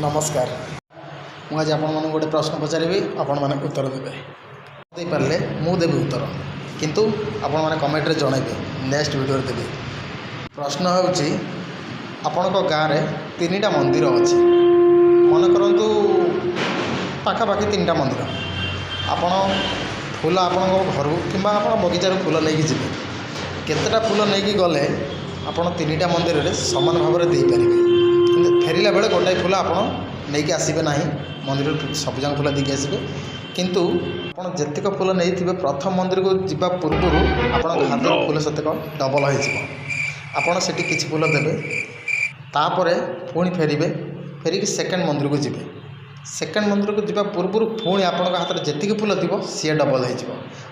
ନମସ୍କାର। ମୁଁ ଆଜି ଆପଣମାନଙ୍କୁ ଗୋଟେ ପ୍ରଶ୍ନ ପଚାରିବି, ଆପଣମାନେ ଉତ୍ତର ଦେବେ। ଦେଇପାରିଲେ ମୁଁ ଦେବି ଉତ୍ତର, କିନ୍ତୁ ଆପଣମାନେ କମେଣ୍ଟରେ ଜଣାଇବେ, ନେକ୍ସଟ ଭିଡ଼ିଓରେ ଦେବି। ପ୍ରଶ୍ନ ହେଉଛି, ଆପଣଙ୍କ ଗାଁରେ ତିନିଟା ମନ୍ଦିର ଅଛି, ମନେ କରନ୍ତୁ ପାଖାପାଖି ତିନିଟା ମନ୍ଦିର। ଆପଣ ଫୁଲ ଆପଣଙ୍କ ଘରୁ କିମ୍ବା ଆପଣ ବଗିଚାରୁ ଫୁଲ ନେଇକି ଯିବେ। କେତେଟା ଫୁଲ ନେଇକି ଗଲେ ଆପଣ ତିନିଟା ମନ୍ଦିରରେ ସମାନ ଭାବରେ ଦେଇପାରିବେ? କିନ୍ତୁ ଫେରିଲା ବେଳେ ଗୋଟାଏ ଫୁଲ ଆପଣ ନେଇକି ଆସିବେ ନାହିଁ, ମନ୍ଦିରରୁ ସବୁଯାକ ଫୁଲ ଦେଇକି ଆସିବେ। କିନ୍ତୁ ଆପଣ ଯେତିକ ଫୁଲ ନେଇଥିବେ, ପ୍ରଥମ ମନ୍ଦିରକୁ ଯିବା ପୂର୍ବରୁ ଆପଣଙ୍କ ହାତରୁ ଫୁଲ ସେତିକ ଡବଲ୍ ହେଇଯିବ। ଆପଣ ସେଠି କିଛି ଫୁଲ ଦେବେ, ତାପରେ ପୁଣି ଫେରିବେ। ଫେରିକି ସେକେଣ୍ଡ ମନ୍ଦିରକୁ ଯିବେ। ସେକେଣ୍ଡ ମନ୍ଦିରକୁ ଯିବା ପୂର୍ବରୁ ପୁଣି ଆପଣଙ୍କ ହାତରେ ଯେତିକି ଫୁଲ ଥିବ, ସିଏ ଡବଲ୍ ହେଇଯିବ।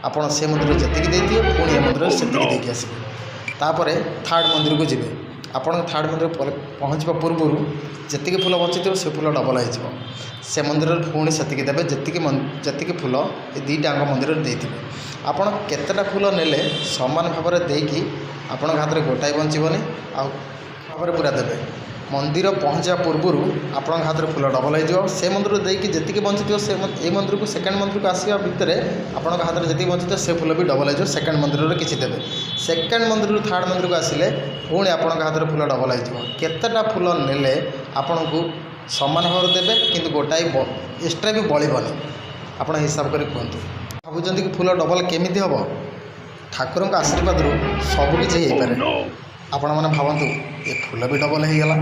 ଆପଣ ସେ ମନ୍ଦିରରେ ଯେତିକି ଦେଇଥିବେ, ପୁଣି ଏ ମନ୍ଦିରରେ ସେତିକି ଦେଇକି ଆସିବେ। ତାପରେ ଥାର୍ଡ଼ ମନ୍ଦିରକୁ ଯିବେ। ଆପଣଙ୍କ ଥାର୍ଡ଼ ମନ୍ଦିର ପରେ ପହଞ୍ଚିବା ପୂର୍ବରୁ ଯେତିକି ଫୁଲ ବଞ୍ଚିଥିବ, ସେ ଫୁଲ ଡବଲ୍ ହେଇଯିବ। ସେ ମନ୍ଦିରରେ ପୁଣି ସେତିକି ଦେବେ, ଯେତିକି ଫୁଲ ଏ ଦୁଇଟାଙ୍କ ମନ୍ଦିରରେ ଦେଇଥିବେ। ଆପଣ କେତେଟା ଫୁଲ ନେଲେ ସମାନ ଭାବରେ ଦେଇକି ଆପଣଙ୍କ ହାତରେ ଗୋଟାଏ ବଞ୍ଚିବନି ଆଉ ଭାବରେ ପୁରା ଦେବେ? ମନ୍ଦିର ପହଞ୍ଚିବା ପୂର୍ବରୁ ଆପଣଙ୍କ ହାତରେ ଫୁଲ ଡବଲ୍ ହେଇଯିବ। ସେ ମନ୍ଦିରରୁ ଦେଇକି ଯେତିକି ବଞ୍ଚିଥିବ, ସେ ଏଇ ମନ୍ଦିରକୁ, ସେକେଣ୍ଡ ମନ୍ଦିରକୁ ଆସିବା ଭିତରେ ଆପଣଙ୍କ ହାତରେ ଯେତିକି ବଞ୍ଚିଥିବ, ସେ ଫୁଲ ବି ଡବଲ୍ ହେଇଯିବ। ସେକେଣ୍ଡ ମନ୍ଦିରରେ କିଛି ଦେବେ। ସେକେଣ୍ଡ ମନ୍ଦିରରୁ ଥାର୍ଡ଼ ମନ୍ଦିରକୁ ଆସିଲେ ପୁଣି ଆପଣଙ୍କ ହାତରେ ଫୁଲ ଡବଲ୍ ହେଇଯିବ। କେତେଟା ଫୁଲ ନେଲେ ଆପଣଙ୍କୁ ସମାନ ଭାବରେ ଦେବେ, କିନ୍ତୁ ଗୋଟାଏ ଏକ୍ସଟ୍ରା ବି ବଳିବନି? ଆପଣ ହିସାବ କରି କୁହନ୍ତୁ। ଭାବୁଛନ୍ତି କି ଫୁଲ ଡବଲ୍ କେମିତି ହେବ? ଠାକୁରଙ୍କ ଆଶୀର୍ବାଦରୁ ସବୁକିଛି ହେଇପାରେ। ଆପଣମାନେ ଭାବନ୍ତୁ, ଏ ଫୁଲ ବି ଡବଲ୍ ହେଇଗଲା।